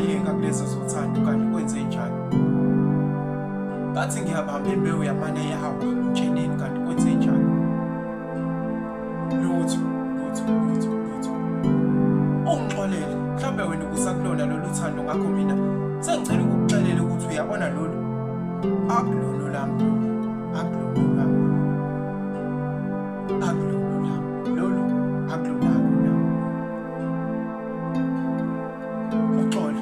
ngayeka kulezo zothando kanti kwenze njani? Ngathi ngiyabamba imbewu yamane yawa mtsheneni kanti kwenze njani? Lutho, lutho, lutho, lutho. Ungixolele, mhlawumbe wena ubusakulona lolu thando ngakho mina sengicela ukukuxelela ukuthi uyabona lolu akulona lami lolu, akulona lami lolu, akulona lami lolu, akulona lami. Uxolo.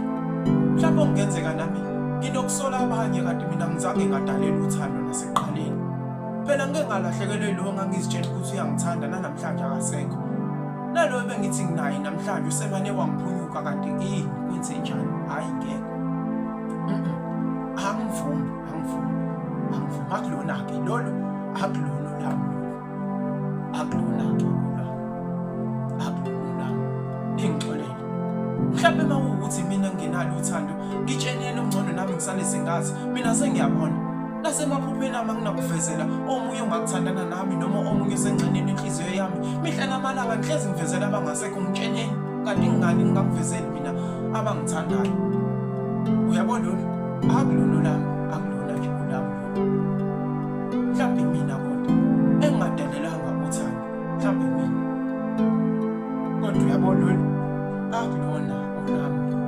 Mhlawumbe okungenzeka nami nginokusola abanye kanti mina ngizange ngadalela uthando nasekuqaleni. Phela ngike ngalahlekelwa yilowo engangizitshela ukuthi uyangithanda nanamhlanje akasekho. Naloyo bengithi nginaye namhlanje usemane wangiphunyuka kanti ini kwenzenjani? Hhayi ngeke. Angivumi, angivumi, angivumi. Akulona-ke lolu, akulona olami lolu. Akulona-ke olami. Akulona olami. Ningixolele. Mhlawumbe uma kuwukuthi mina nginalo uthando, ngitsheneni okungcono nami ngisale sengazi. Mina sengiyabona. Nasemaphupheni ami anginakuvezela omunye ongakuthandana nami noma omunye osengxeneni inhliziyo yami. Mihla namalanga ngihlezi ngivezela abangasekho ngitsheneni. Kanti ngingani ngingakuvezeli mina abangithandayo. Uyabona lolu? Akulona olami, akulona nje olami lolu. Mhlawumbe mina kodwa engingadelelanga uthando, mhlawumbe mina. Kodwa uyabona lolu? Akulona olami lolu.